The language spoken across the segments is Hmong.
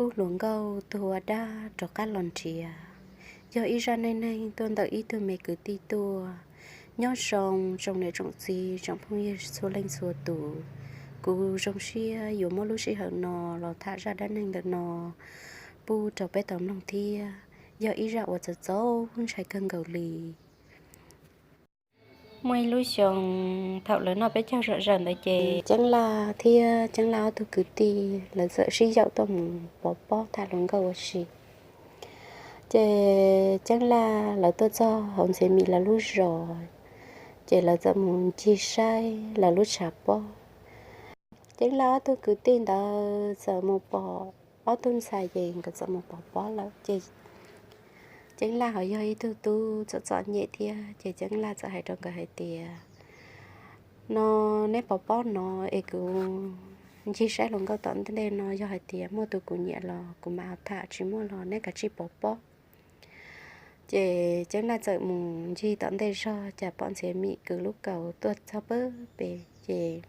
Tub hluas nkauj tuag ua dab rov qab los nrhiav, yog ib zaj neej neeg tuaj ntawm ib tug me kwv tij tuaj. Nyob zoo tsoom niam tsoom txiv tsoom phooj ywg txhua leej txhua tus, kuv zoo siab yuav muab lub sij hawm no los tham zaj dab neeg ntawm no pub rau peb tau mloog thiab. Yog ib zaj uas txaus txaus ntshai kawg nkaus li. Muaj ib lub xyoo, thaum lawv noj peb caug zom zaws ntawd ces Ceeb Laj thiab Ceeb Laj ob tug kwv tij lawv txawm sib yaum tuaj mus pov pob tham hluas nkauj ua si. Ces Ceeb Laj lawv tuaj txog hauv Ntxhiav Mim lawv lub zos, ces lawv txawm mus ncig saib lawv lub tshav pob. Ceeb Laj ob tug kwv tij ntawd txawm mus pom ob tug ntxhais ces nkawd txawm mus pov pob lawm ces Ceeb Laj ho yog ib tug tub txom txom nyem thiab ces Ceeb Laj txawm hais rau nkawd hais tias, no neb pov pob no es kuv ncig saib hluas nkauj tom ntej no, yog hais tias muaj tus kuv nyiam los kuv mam ho tham, tsis muaj los neb kav tsij pov pob. Ces Ceeb Laj txawm mus ncig tom ntej zog cas pom Ntxhiav Mim kwv lub kaus tuaj txog pawg pes ces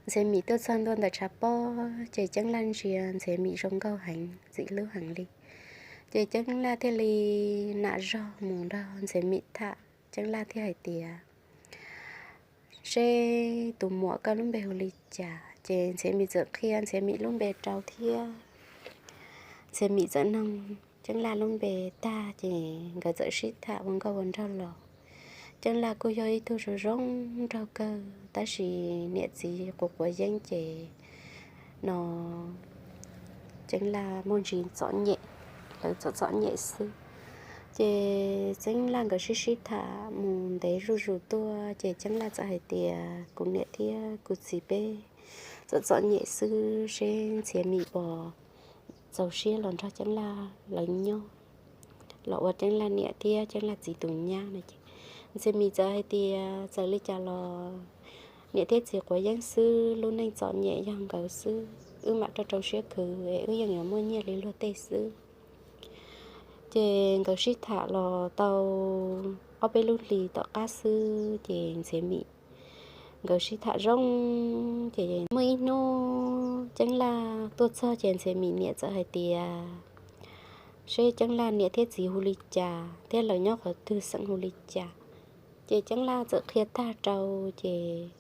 Ntxhiav Mim tuaj txog ntua ntawm tshav pob ces Ceeb Laj ntsia Ntxhiav Mim zoo nkauj heev, txim hlub heev li. Ces Ceeb Laj thiaj li nam zog mus nrog Ntxhiav Mim tham. Ceeb Laj thiaj hais tias, seb tus muam koj lub npe hu li cas? Ces Ntxhiav Mim txawm qhia Ntxhiav Mim lub npe rau thiab. Ntxhiav Mim txawm noog Ceeb Laj lub npe tag ces nkawd txawm sib tham ua nkauj ua nraug los. Ceeb Laj kuj yog ib tug zoo zoo nraug kawg tab sis niam txiv quav quav yeeb ces no Ceeb Laj muaj ntsis txom nyem, lawv txom txom nyem xwb. Ces Ceeb Laj nkawd sib sib tham mus ntev zuj zus tuaj ces Ceeb Laj txawm hais tias, kuv niam thiab kuv txiv peb txom txom nyem xwb, seb Ntxhiav Mim puas txaus siab los nrog Ceeb Laj lawv nyob, los ua Ceeb Laj niam thiab Ceeb Laj txiv tus nyab no. Ces Ntxhiav Mim txawm hais tias, txawm li cas los niam thiab txiv quav yeeb xwb, lub neej txom nyem yog nkawd xwb, wb mam rau rau siab khwv es wb yeej yuav muaj nyiaj li luag tej xwb. Ces nkawd sib tham los tau ob peb lub hlis tom qab xwb ces Ntxhiav Mim nkawd sib tham zoo. Ces muaj ib hnub Ceeb Laj tuaj txog ces Ntxhiav Mim niam txawm hais tias, seb Ceeb Laj niam thiab txiv hu li cas thiab lawv nyob qhov twg xeem hu li cas. Ces Ceeb Laj txawm qhia tag rau ces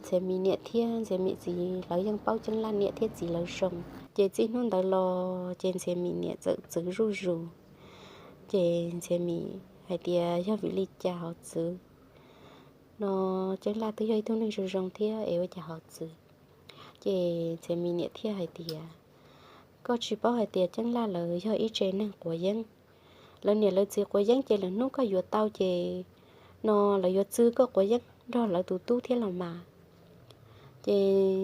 Ntxhiav Mim niam thiab Ntxhiav Mim txiv lawv yeej paub Ceeb Laj niam thiab txiv lawv zoo. Ces txij hnub ntawd los ces Ntxhiav Mim niam txawm txwv zuj zus. Ces Ntxhiav Mim hais tias yog vim li cas ho txwv no, Ceeb Laj twb yog ib tug neeg zoo zoo thiab es ua cas ho txwv. Ces Ntxhiav Mim niam thiaj hais tias, koj tsis paub hais tias Ceeb Laj lawv yog ib tse neeg quav yeeb. Lawv niam lawv txiv quav yeeb ces lwm hnub koj yuav tau ces no lawv yuav txwv koj quav yeeb nrog lawv tus tub thiab los mas. Ces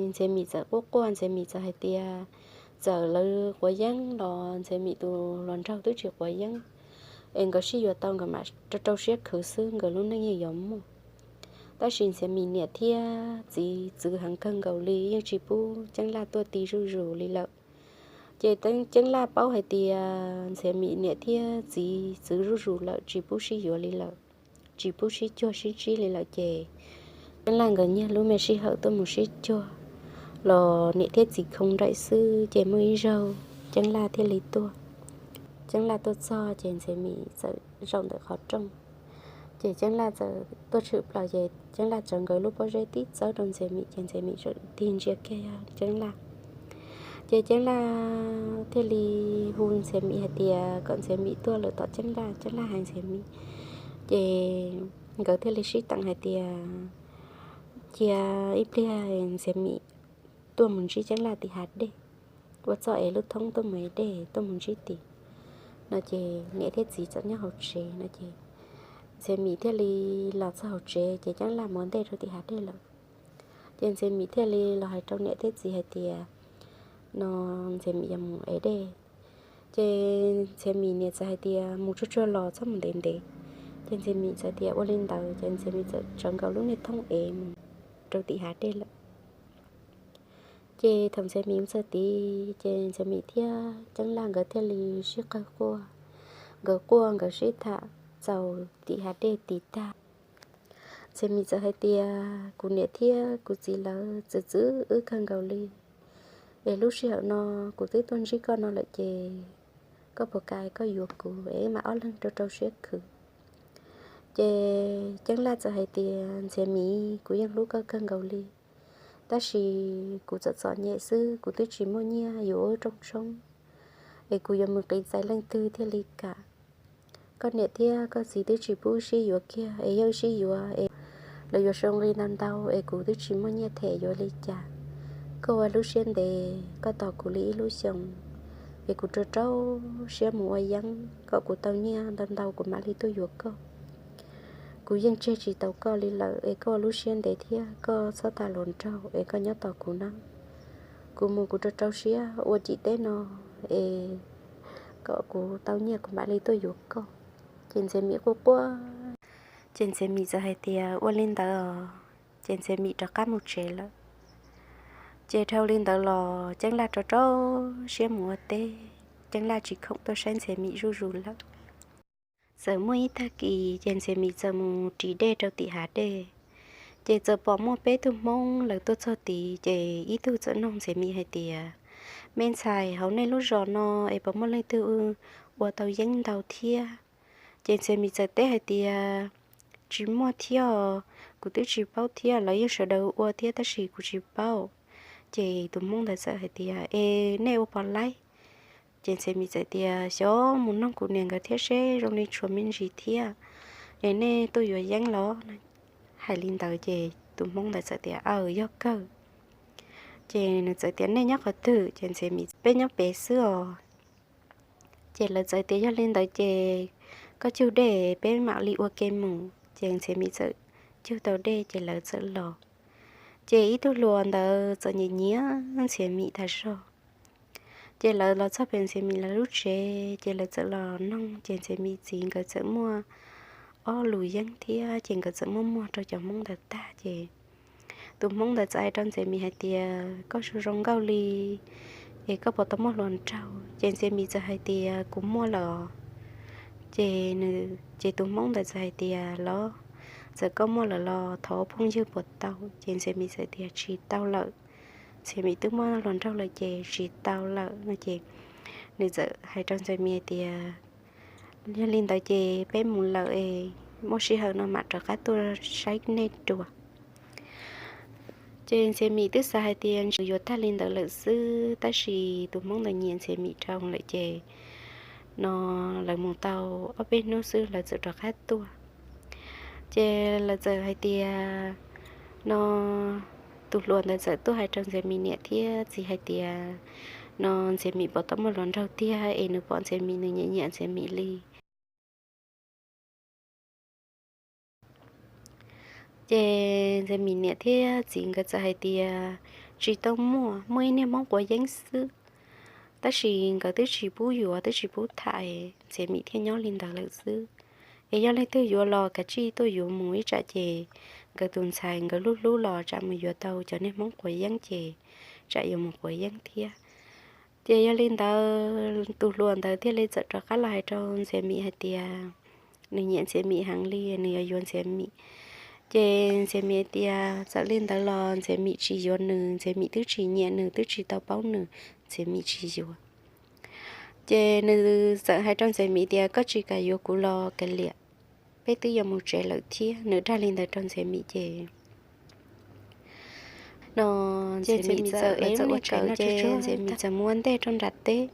Ntxhiav Mim txawm quaj quaj, Ntxhiav Mim txawm hais tias, txawm lawv quav yeeb los Ntxhiav Mim tus hluas nraug twb tsis quav yeeb, es nkawd sib yuav tau nkawd mam rau rau siab khwv xwb, nkawd lub neej yeej yuav muaj. Tab sis Ntxhiav Mim niam thiab txiv txwv heev kawg nkaus li, yeej tsis pub Ceeb Laj tuaj ti zuj zus li lawm. Ces Ceeb Laj paub hais tias Ntxhiav Mim niam thiab txiv txwv zuj zus lawm, tsis pub sib yuav li lawm, tsis pub sib cuag sib ntsib li lawm ces Ceeb Laj nkawd nyiag lub me sij hawm tuaj mus sib cuag los niam thiab txiv khoo nraim xwb. Ces muaj ib zaug Ceeb Laj thiaj li tuaj. Ceeb Laj tuaj txog ces Ntxhiav Mim txawm zaum ntawm qhov rooj. Ces Ceeb Laj txawm tuaj tshwm plaws ces Ceeb Laj tsawv nkawd lub pob zeb tib txawb rau Ntxhiav Mim ces Ntxhiav Mim txawm tig ntsia kiag yog Ceeb Laj. Ces Ceeb Laj thiaj li hu Ntxhiav Mim hais tias kom Ntxhiav Mim tuaj lawm tom Ceeb Laj, Ceeb Laj hais Ntxhiav Mim. Ces nkawd thiaj li sib teem hais tias cia ib pliag Ntxhiav Mim tuaj mus ntsib Ceeb Laj tim hav dej, ua txoj ev lub thoob tuaj mus ev dej tuaj mus ntsib tim no ces niam thiab txiv txawm nyob hauv tsev no ces Ntxhiav Mim thiaj li los txog hauv tsev ces Ceeb Laj mus ua ntej rau tim hav dej lawm. Ces Ntxhiav Mim thiaj li los hais rau niam thiab txiv hais tias no Ntxhiav Mim yuav mus ev dej. Ces Ntxhiav Mim niam txawm hais tias mus tsuag tsuag los txhob mus ntev ntev. Ces Ntxhiav Mim txawm tias ua li ntawd ces Ntxhiav Mim txawm tsawv nkaus lub niag thoob ev mus rau tim hav dej lawm. Ces thaum Ntxhiav Mim mus txog tid ces Ntxhiav Mim thiab Ceeb Laj nkawd thiaj li sib qawg quaj, nkawd quaj nkawd sib tham txaus tim hav dej tid tag. Ntxhiav Mim txawm hais tias kuv niam thiab kuv txiv lawv txwv txwv wb kawg nkaus li, es lub sij hawm no kuv twb tuaj ntsib koj no lawm ces koj puas kam koj yuav kuv es wb mam ob leeg rau rau siab khwv. Ces Ceeb Laj txawm hais tias, Ntxhiav Mim, kuv yeej hlub koj kawg nkaus li, tab sis kuv txom txom nyem xwb, kuv twb tsis muaj nyiaj yuav ua rooj tshoob, es kuv yuav mus qiv txais leej twg thiaj li kam? Koj niam thiab koj txiv twb tsis pub wb sib yuav kiag, es yog wb sib yuav es lawv yuav sau nqi ntau ntau, es kuv twb tsis muaj nyiaj them yuav li cas? Koj ua lub siab ntev, koj tos kuv li ib lub xyoos, es kuv rau rau siab mus ua yeeb kom kuv tau nyiaj ntau ntau kuv mam li tuaj yuav koj. Kuv yeej tseg tsis tau koj li lawm, es koj ua lub siab ntev thiab koj txhob tas hluas nraug, es koj nyob tos kuv nawb. Kuv mus kuv rau rau siab ua tim teb no, es kom kuv tau nyiaj kuv mam li tuaj yuav koj. Ces Ntxhiav Mim quaj quaj, ces Ntxhiav Mim txawm hais tias, Ua li ntawd os. Ces Ntxhiav Mim rov qab mus tsev lawm. Ces dhau li ntawd los Ceeb Laj rau rau siab mus ua teb, Ceeb Laj tsis khoom tuaj saib Ntxhiav Mim zuj zus lawm. Txawm muaj ib tag kis ces Ntxhiav Mim txawm mus ris dej rau tim hav dej, ces txawm pom muaj peb tug Hmoob lawv tuaj txog tid, ces ib tug txawm noog Ntxhiav Mim hais tias, Me ntxhais, hauv nej lub zos no es puas muaj leej twg ua tau yeeb ntau thiab? Ces Ntxhiav Mim txawm teb hais tias, Tsis muaj thiab, kuv twb tsis paub thiab, lawv yeej sawv daws ua thiab tab sis kuv tsis paub. Ces tus Hmoob ntawd txawm hais tias, Es nej ua puas laib? Ces Ntxhiav Mim txawm tias, Xyov, mus noog kuv niam nkawd thiab seb zoo li tshuav me ntsis thiab, es nej tuaj yuav yeeb los? Hais li ntawd ces tus Hmoob ntawd txawm tias, Aw, yog kawg. Ces nws txawm tias, Nej nyob qhov twg? Ces Ntxhiav Mim, Peb nyob pem xwb os. Ces lawv txawm tias, Yog li ntawd ces koj cug dej peb mam li ua ke mus. Ces Ntxhiav Mim txawm cug tau dej ces lawv txawm los. Ces ib tug hluas ntawd txawm nyiam nyiam Ntxhiav Mim tas zog. Ces lawv los txog pem Ntxhiav Mim lawv lub tsev, ces lawv txawm los noog, ces Ntxhiav Mim txiv nkawd txawm muaj ob lus yeeb thiab, ces nkawd txawm muab muag rau cov Hmoob ntawd tag. Ces tus Hmoob ntawd txawm hais rau Ntxhiav Mim hais tias, Koj zoo zoo nkauj li, es koj puas tau muaj hluas nraug? Ces Ntxhiav Mim txawm hais tias, Kuv muaj lawm. Ces nws, ces tus Hmoob ntawd txawm hais tias, Los, txawm koj muaj lawm los thov phooj ywg puas tau? Ces Ntxhiav Mim txawm tias, Tsis tau lawm, Ntxhiav Mim twb muaj hluas nraug lawm ces tsis tau lawm no. Ces nws txawm hais rau Ntxhiav Mim hais tias, Yog li ntawd ces peb mus lawm es muaj sij hawm no mam rov qab tuaj saib nej dua. Ces Ntxhiav Mim twb xav hais tias ntshe yuav tag li ntawd lawm xwb, tab sis tus Hmoob ntawd nyiam Ntxhiav Mim dhau lawm ces no lawv mus tau ob peb hnub xwb lawv txawm rov qab tuaj. Ces lawv txawm hais tias, no tus hluas ntawd txawm tuaj hais rau Ntxhiav Mim niam thiab txiv hais tias, no Ntxhiav Mim puas tau muaj hluas nraug tiag es nws pom Ntxhiav Mim nws nyiam nyiam Ntxhiav Mim li. Ces Ntxhiav Mim niam thiab txiv nkawd txawm hais tias, Tsis tau muaj, muaj ib niag Hmoob quav yeeb xwb, tab sis nkawd twb tsis pub yuav twb tsis pub tham, Ntxhiav Mim thiaj nyob li ntawd lawm xwb. Es yog leej twg yuav los kav tsij tuaj yuav mus ib tsam ces nkawd tus ntxhais nkawd hlub hlub los tsam mus yuav tau cov niag Hmoob quav yeeb ces tsam yuav mus quav yeeb thiab. Ces yog li ntawd tus hluas ntawd thiaj li txawm rov qab los hais rau Ntxhiav Mim hais tias, nws nyiam Ntxhiav Mim heev li, nws yuav yuav Ntxhiav Mim. Ces Ntxhiav Mim hais tias txawm li ntawd los Ntxhiav Mim tsis yuav nws, Ntxhiav Mim twb tsis nyiam nws, twb tsis tau paub nws, Ntxhiav Mim tsis yuav. Ces nws txawm hais rau Ntxhiav Mim tias, Koj tsis kam yuav kuv los kav liam, peb twb yuav mus tsev lawm thiab. Nws dag li ntawd rau Ntxhiav Mim ces no Ntxhiav Mim txawm ev ua tsev ces Ntxhiav Mim txawm mus ua ntej rau nram teb,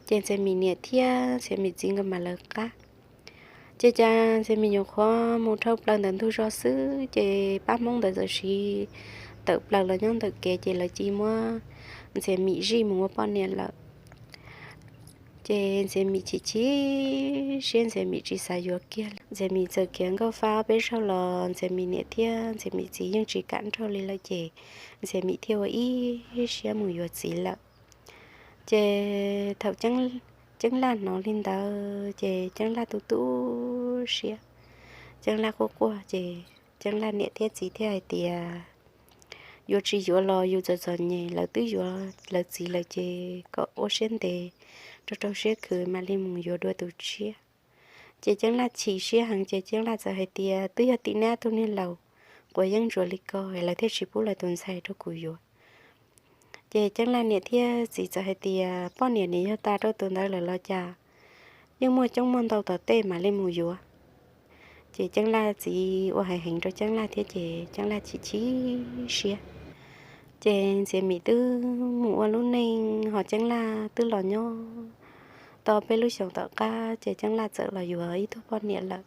ces Ntxhiav Mim niam thiab Ntxhiav Mim txiv nkawd mam lawv qab. Ces cas Ntxhiav Mim nyuam qhuav mus dhau plaws ntawm ntug zos xwb ces pab Hmoob ntawd txawm siv tawm plaws los nyob ntawm kev ces lawv cia muab Ntxhiav Mim zij mus ua poj niam lawm. Ces Ntxhiav Mim chim chim siab, Ntxhiav Mim tsis xav yuav kiag li. Ntxhiav Mim txawm khiav nkauj fa peb zaug los Ntxhiav Mim niam thiab Ntxhiav Mim txiv yeej tsis kam nrauj li lawm ces Ntxhiav Mim thiaj ua ib siab mus yuav txiv lawm. Ces thaum Ceeb Laj hnov li ntawd ces Ceeb Laj tu tu siab, Ceeb Laj quaj quaj ces Ceeb Laj niam thiab txiv thiaj hais tias, Yuav tsis yuav los yus txom txom nyem, lawv twb yuav lawv txiv lawm ces kom ua siab ntev, rau rau siab khwv mam li mus yuav dua tus tshiab. Ces Ceeb Laj chim siab heev ces Ceeb Laj txawm hais tias, Twb yog tim neb ob tug niag laus quav yeeb ntsuas li ko lawv thiaj tsis pub lawv tus ntxhais rau kuv yuav. Ces Ceeb Laj niam thiab txiv txawm hais tias, Poj niam, nws yog tas rau tus ntawd lawm los cas? Yeej muaj coob muaj ntau tom tej mam li mus yuav. Ces Ceeb Laj txiv ua hais heev rau Ceeb Laj thiab ces Ceeb Laj chim chim siab. Ces Ntxhiav Mim twb mus ua lub neej, ho Ceeb Laj twb los nyob tau peb lub xyoos tom qab ces Ceeb Laj txawm los yuav ib tug poj niam lawm.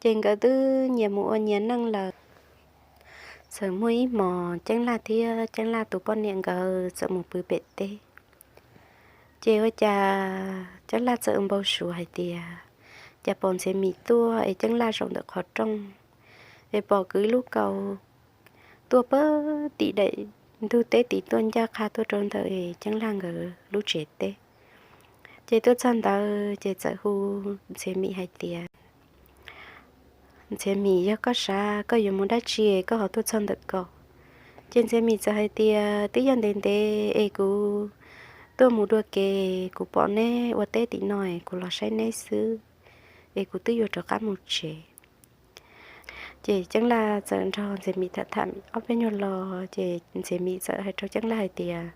Ces nkawd twb nyias mus ua nyias neej lawm. Txawm muaj ib hmos Ceeb Laj thiab Ceeb Laj tus poj niam nkawd txawm mus pw pem teb. Ces ua cas Ceeb Laj txawm npau suav hais tias, cas pom Ntxhiav Mim tuaj es Ceeb Laj zaum ntawm qhov rooj, es pom kwv lub kaus tuaj pag tim daim ntug teb tid tuaj ncaj qha tuaj rau ntawm Ceeb Laj nkawd lub tsev teb. Ces tuaj txog ntawd ces txawm hu Ntxhiav Mim hais tias, Ntxhiav Mim, yog koj sav koj yuav mus dab tsi koj ho tuaj txog ntawm ko? Ces Ntxhiav Mim txawm hais tias, twb yog ntev ntev es kuv tuaj mus dua ke, kuv pom neb ua teb tim no es kuv los saib neb xwb, es kuv twb yuav rov qab mus tsev. Ces Ceeb Laj txawm nrog Ntxhiav Mim tham tham ob peb nyuag lo, ces Ntxhiav Mim txawm hais rau Ceeb Laj hais tias,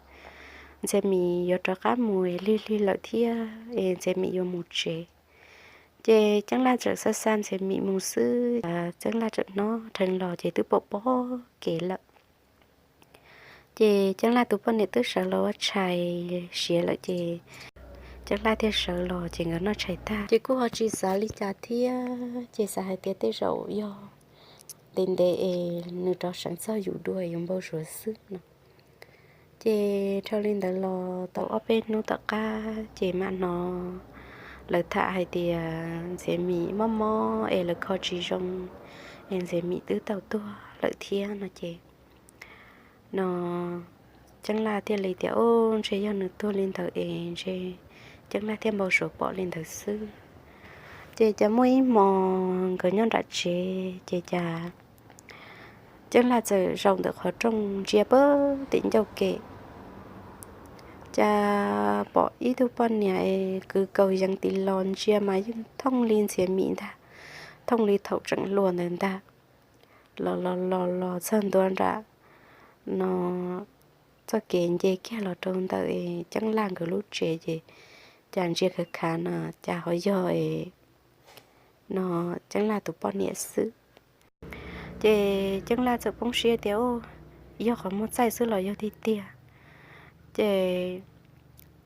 Ntxhiav Mim yuav rov qab mus es lig lig lawm thiab es Ntxhiav Mim yuav mus tsev. Ces Ceeb Laj txawm xa xa Ntxhiav Mim mus xwb, Ceeb Laj txawm hnov dheev los ces twb pom pob kev lawm. Ces Ceeb Laj tus poj niam twb sawv los ua tshais siav lawm ces Ceeb Laj thiaj sawv los ces nkawd noj tshais tag ces kuj ho tsis xav li cas thiab, ces xav hais tias tej zaum yog ntev ntev es nws rov seev txog yus dua yuav npau suav xwb no. Ces dhau li ntawd los tau ob peb hnub tom qab ces mam hnov lawv tham hais tias Ntxhiav Mim mob mob es lawv kho tsis zoo, es Ntxhiav Mim twb tau tuag lawm thiab no ces no Ceeb Laj thiaj li tias, Ub, ntshe yog nws tuag li ntawd es ntshe Ceeb Laj thiaj npau suav pom li ntawd xwb. Ces cas muaj ib hmos nkawd nyob nram tsev ces cas Ceeb Laj txawm zaum ntawm qhov rooj ntsia pag tim ncauj ke, cas pom ib tug poj niam es kwv kaus yees tim los ntsia mas yeej thooj li Ntxhiav Mim ntag, thooj li thaum tseem hluas ntawd ntag. Los los los los txog ntua nram no txoj kev nce kiag los rau ntawm Ceeb Laj nkawd lub tsev ces cas ntsia khav khav no cas ho yog no Ceeb Laj tus poj niam xwb. Ces Ceeb Laj txawm poob siab tias, Ub, yog qhov muag txaij xwb los yog tiag tiag? Ces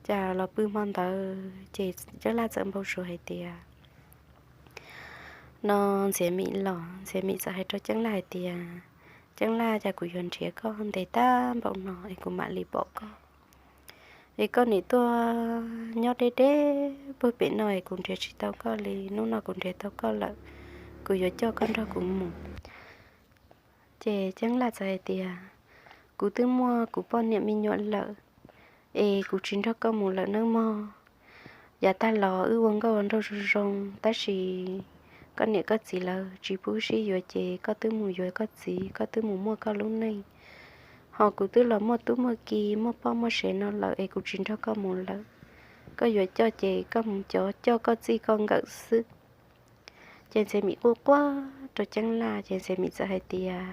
cas los pw hmo ntawd ces Ceeb Laj txawm npau suav hais tias no Ntxhiav Mim los, Ntxhiav Mim txawm hais rau Ceeb Laj hais tias, Ceeb Laj, cas kuv yuav nrhiav koj ntev tag npaum no es kuv mam li pom koj, es koj nim tuaj nyob deb deb puag pem no es kuv nrhiav tsis tau koj li, hnub no kuv nrhiav tau koj lawm, kuv yuav coj koj nrog kuv mus. Ces Ceeb Laj txawm hais tias, Kuv twb muaj kuv poj niam me nyuam lawm, es kuv tsis nrog koj mus lawm nawb mog. Yav tag los wb ua nkauj ua nraug zoo zoo, tab sis koj niam koj txiv lawv tsis pub sib yuav ces koj twb mus yuav koj txiv, koj twb mus muaj koj lub neej. Ho kuv twb los muaj tub muaj ki, muaj poj muaj sev no lawm es kuv tsis nrog koj mus lawm. Koj yuav coj ces koj mus coj koj txij koj nkawm xwb. Ces Ntxhiav Mim quaj quaj rau Ceeb Laj, ces Ntxhiav Mim txawm hais tias,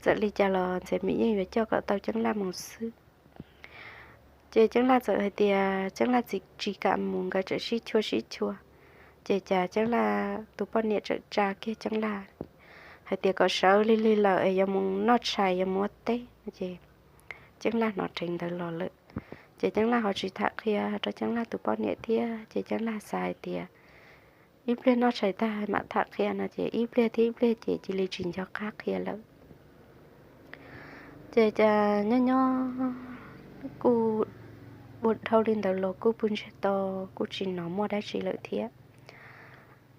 txawm li cas los Ntxhiav Mim yeej yuav coj kom tau Ceeb Laj mus xwb. Ces Ceeb Laj txawm hais tias Ceeb Laj tsis kam mus, nkawd txawm sib chua sib chua. Ces cas Ceeb Laj tus poj niam txawm tsa kiag Ceeb Laj hais tias kom sawv lig lig lawm es yuav mus noj tshais yuav mus ua teb no ces Ceeb Laj hnov dheev ntawd los lawm. Ces Ceeb Laj ho tsis tham qhia rau Ceeb Laj tus poj niam thiab, ces Ceeb Laj xav hais tias ib pliag noj tshais tag mam tham qhia no ces ib pliag thiab ib pliag ces cia li tsis nco qab qhia lawm. Ces cas nyob nyob kuj ua dhau li ntawd los kuj pw ntsiag to, kuj tsis hnov muaj dab tsi lawm thiab.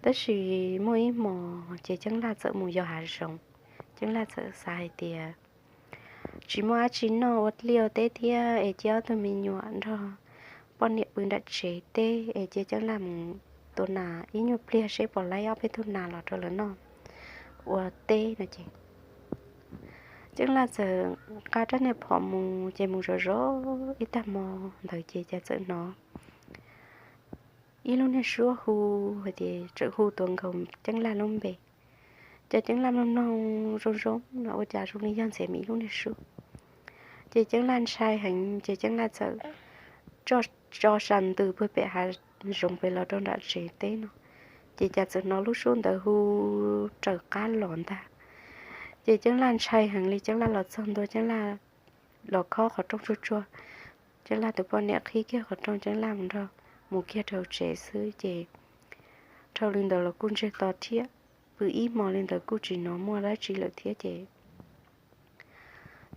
Tab sis muaj ib hmos ces Ceeb Laj txawm mus yos hav zoov. Ceeb Laj txawm xav hais tias tsis muaj dab tsi noj ua liaj ua teb thiab es cia ob tug me nyuam nrog poj niam pw nram tsev teb es cia Ceeb Laj mus tua nas ib nyuag pliag seb puas laib ob peb tug nas los rau lawv noj ua teb no ces Ceeb Laj txawm nqa rab niag phom mus ces mus zov zov ib tag hmo ntawd ces cas txawm hnov ib lub niag suab hu hais tias tseem hu tuav nkaus Ceeb Laj lub npe. Ces Ceeb Laj mloog mloog zoo zoo no ua cas zoo li yog Ntxhiav Mim lub niag suab. Ces Ceeb Laj ntshai heev ces Ceeb Laj txawm tso, tso sa ntws puag pem hav zoov pem los rau nram tsev teb no. Ces cas txawm hnov lub suab ntawd hu raws qab los ntag. Ces Ceeb Laj ntshai heev li, Ceeb Laj los txog ntua Ceeb Laj los khob qhov rooj tsuag tsuag. Ceeb Laj tus poj niam qhib kiag qhov rooj, Ceeb Laj mus nrog mus kiag rau tsev xwb ces dhau li ntawd los kuj ntsiag to thiab, pw ib hmo li ntawd kuj tsis hnov muaj dab tsi lawm thiab ces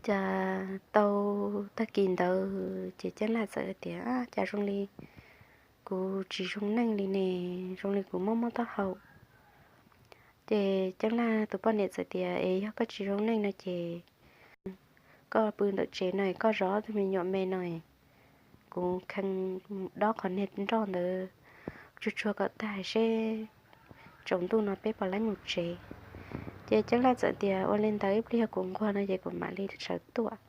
cas tau tag kis ntawd ces Ceeb Laj txawm hais tias, Cas zoo li kuv tsis zoo neej li ne, zoo li kuv mob mob taub hau. Ces Ceeb Laj tus poj niam txawm tias, Es yog koj tsis zoo neej no ces koj pw ntawm tsev no, koj zov ob tug me nyuam me no, kuv khee dob qhov niag nroj ntawd tsuag tsuag kom tag seb tsaus ntuj no peb puas laib mus tsev. Ces Ceeb Laj txawm tias, Ua li ntawd ib pliag yog kuv nquag no ces kuv mam li sawv tuaj.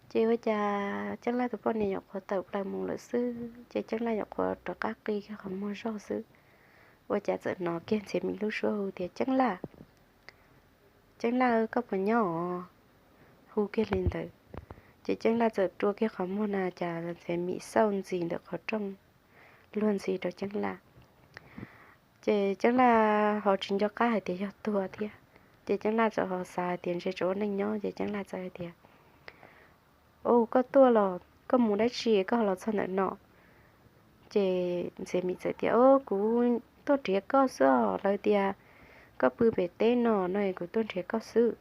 Ces ua cas Ceeb Laj tus poj niam nyuam qhuav tawm plaws mus lawm xwb ces Ceeb Laj nyuam qhuav rov qab qi kiag qhov muag zog xwb, ua cas txawm hnov kiag Ntxhiav Mim lub suab hu tias, Ceeb Laj, Ceeb Laj, koj puas nyob os? Hu kiag li ntawd. Ces Ceeb Laj txawm rua kiag qhov muag na cas Ntxhiav Mim xauj ntxis ntawm qhov rooj luag ntxhi rau Ceeb Laj. Ces Ceeb Laj ho tsis nco qab hais tias yog tuag thiab, ces Ceeb Laj txawm ho xav hais tias ntshe tseem ua neej nyob ces Ceeb Laj txawm hais tias, Au, koj tuaj los koj mus dab tsi koj ho los txog ntawm no? Ces Ntxhiav Mim txawm tias, Au, kuv tuaj nrhiav koj xwb os, lawv tias koj pw pem teb no no es kuv tuaj nrhiav koj xwb.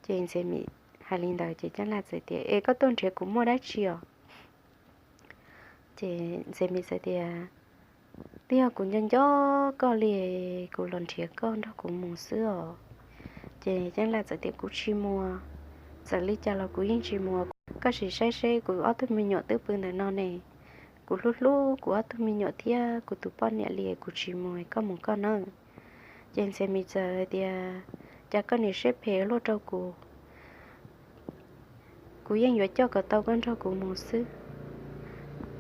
Ces Ntxhiav Mim hais li ntawd ces Ceeb Laj txawm tias, Es koj tuaj nrhiav kuv muaj dab tsi os? Ces Ntxhiav Mim txawm tias, Twb yog kuv nco nco koj li, kuv los nrhiav koj nrog kuv mus xwb os. Ces Ceeb Laj txawm tias, Kuv tsis mus, txawm li cas los kuv yeej tsis mus. Koj sim saib seb kuv ob tug me nyuam twb pw ntawm no ne, kuv hlub hlub kuv ob tug me nyuam thiab kuv tus poj niam li, kuv tsis mus, koj mus koj nawb. Ces Ntxhiav Mim txawm tias, Cas koj niam siab phem luaj rau kuv, kuv yeej yuav coj kom tau koj nrog kuv mus xwb.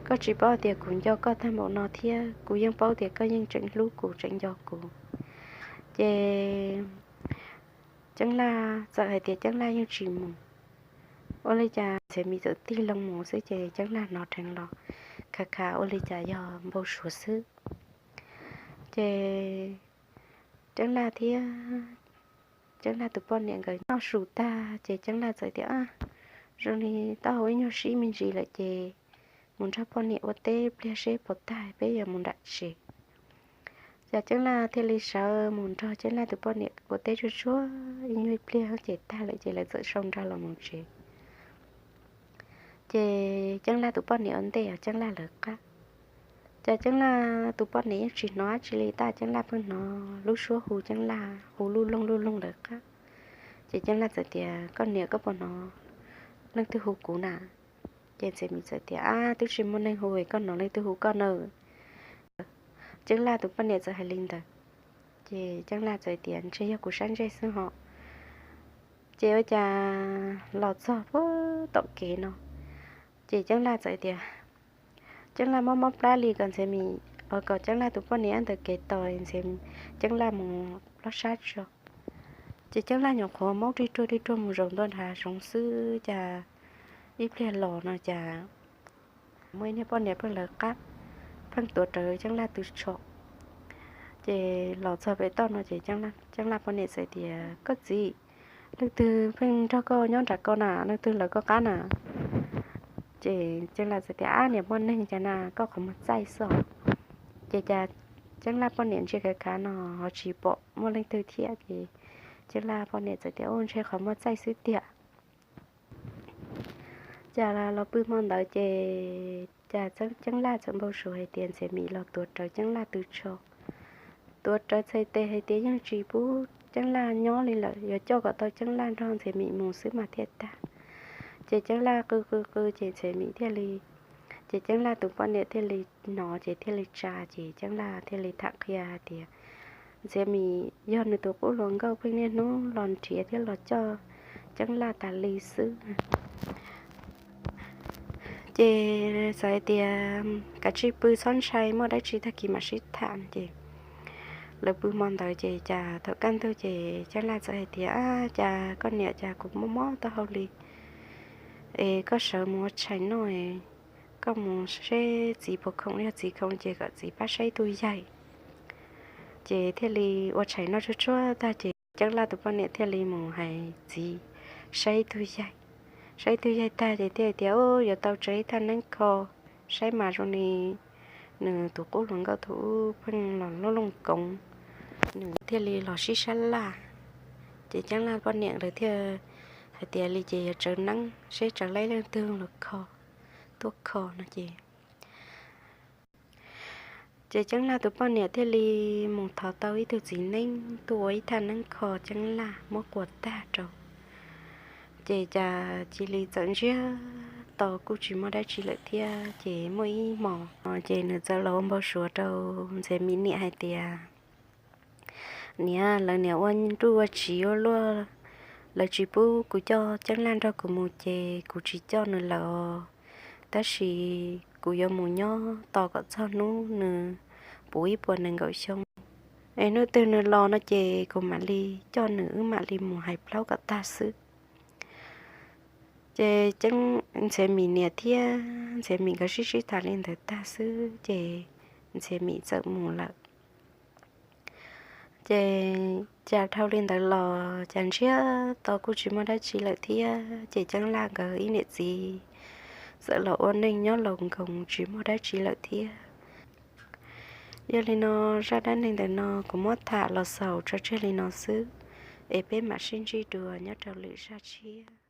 Koj tsis paub tias kuv nco koj tag npaum no thiab kuv yeej paub tias koj yeej tseem hlub kuv tseem nco kuv. Ces Ceeb Laj txawm hais tias Ceeb Laj yeej tsis mus. Ua li cas Ntxhiav Mim txawm tig loo mus xwb ces Ceeb Laj hnov dheev los khav khav ua li cas yog npau suav xwb. Ces Ceeb Laj thiab Ceeb Laj tus poj niam nkawd noj su tag ces Ceeb Laj txawm tias, Zoo li taub hau ib nyuag sib me ntsis lawm ces mus nrog poj niam ua teb pliag seb puas tag peb yuav mus nram tsev. Ces Ceeb Laj thiaj li sawv mus nrog Ceeb Laj tus poj niam ua teb tsuag tsuag ib nyuag pliag ces tag lawm ces lawv txawm sau nra los mus tsev. Ces Ceeb Laj tus poj niam ua ntej os, Ceeb Laj lawv qab. Ces Ceeb Laj tus poj niam yeej tsis hnov dab tsi li, tab Ceeb Laj pheej hnov lub suab hu Ceeb Laj hu luj loog luj loog lawv qab. Ces Ceeb Laj txawm tias, Koj niam, koj puas hnov leej twg hu kuv na? Ces Ntxhiav Mim txawm tias, Ab, twb tsis muaj neeg hu es koj hnov leej twg hu koj na? Ceeb Laj tus poj niam txawm hais li ntawd. Ces Ceeb Laj txawm tias, Ntshe yog kuv sab ntsej xwb ho. Ces ua cas los txog puag tom kev no, ces Ceeb Laj txawm tias, Ceeb Laj mob mob plab li kom Ntxhiav Mim, kom Ceeb Laj tus poj niam ntawm kev tos Ntxhiav, Ceeb Laj mus plob sab tso. Ces Ceeb Laj nyuam qhuav maub rig ruag rig ruag mus zaum ntua nram zoov xwb cas ib pliag los no cas muaj ib niag poj niam pheej lawv qab, pheej tuav rawv Ceeb Laj tw tsho. Ces los txog pem toj no ces Ceeb Laj poj niam txawm tias, Koj txiv, leej twg pheej nrog koj nyob nram ko na, leej twg lawv koj qab na? Ces Ceeb Laj txawm tias, Ab, niam, muaj neeg cas na, koj qhov muag txaij xwb os. Ces cas Ceeb Laj poj niam ntsia khav khav no ho tsis pom muaj leej twg thiab ces Ceeb Laj poj niam txawm tias, Ua, ntshe qhov muag txaij xwb tiag. Cas los pw hmo ntawd ces cas Ceeb Laj txawm npau suav hais tias Ntxhiav Mim los tuav rawv Ceeb Laj tw tsho, tuav rawv txhais tes hais tias yeej tsis pub Ceeb Laj nyob li lawm, yuav coj kom tau Ceeb Laj nrog Ntxhiav Mim mus xwb mas thiaj tag. Ces Ceeb Laj qw qw qw ces Ntxhiav Mim thiaj li, ces Ceeb Laj tus poj niam thiaj li hnov ces thiaj li tsa ces Ceeb Laj thiaj li tham qhia hais tias Ntxhiav Mim yog nws tus qub hluas nkauj pheej niaj hnub los nrhiav thiab los coj Ceeb Laj tas li xwb. Ces txawm hais tias kav tsij pw txhob ntshai, muaj dab tsi tag kis mam sib tham ces lawv pw hmo ntawd ces cas thaum kaj ntug ces Ceeb Laj txawm hais tias, Ab, cas koj niam, cas kuv mob mob taub hau li, Es koj sawv mus ua tshais noj, koj mus seb txiv puas khoom, yog txiv khoom ces kom txiv pab saib ib tug yaig. Ces thiaj li ua tshais noj tsuag tsuag tag ces Ceeb Laj tus poj niam thiaj li mus hais txiv saib ib tug yaig. Saib ib tug yaig tag ces thiaj tias, Ub, yuav tau tsawv ib thaj neeb kho, saib mas zoo li nws tus qub hluas nkauj tus ub pheej los looj looj koov, nws thiaj li los sib sab laj. Ces Ceeb Laj poj niam lawv thiaj hais tias li ces yuav tsawv neeb seb tsawv laib leej twg los kho, tuaj kho no ces ces Ceeb Laj tus poj niam thiaj li mus thov tau ib tug txiv neeb tuaj ua ib thaj neeb kho Ceeb Laj muab quas tag rau. Ces cas cia li txawm ntsiag to kuj tsis muaj dab tsi lawm thiab. Ces muaj ib hmos ces nws txawm los ua npau suav rau Ntxhiav Mim niam hais tias, Niam, lawv niam ua nruj ua tsiv ua luaj, lawv tsis pub kuv coj Ceeb Laj nrog kuv mus ces kuv tsis coj nws lawm os. Tab sis kuv yuav mus nyob tos kom txog hnub nws puv ib puas nees nkaum xyoo, es hnub twg nws los no ces kuv mam li coj nws, wb mam li mus hais plaub kom tag xwb. Ces Ntxhiav Mim niam thiab Ntxhiav Mim nkawd sib sib tham li ntawd tag xwb ces Ntxhiav Mim txawm mus lawm. Ces cas dhau li ntawd los cas ntsiag to kuj tsis muaj dab tsi lawm thiab. Ces Ceeb Laj nkawd ib niam txiv txawm los ua neej nyob laus nkoos tsis muaj dab tsi lawm thiab. Yog li no, zaj dab neeg ntawm no kuv muab tham los xaus tso tseg li no xwb, es peb mam sib ntsib dua nyob rau lwm zaj tshiab.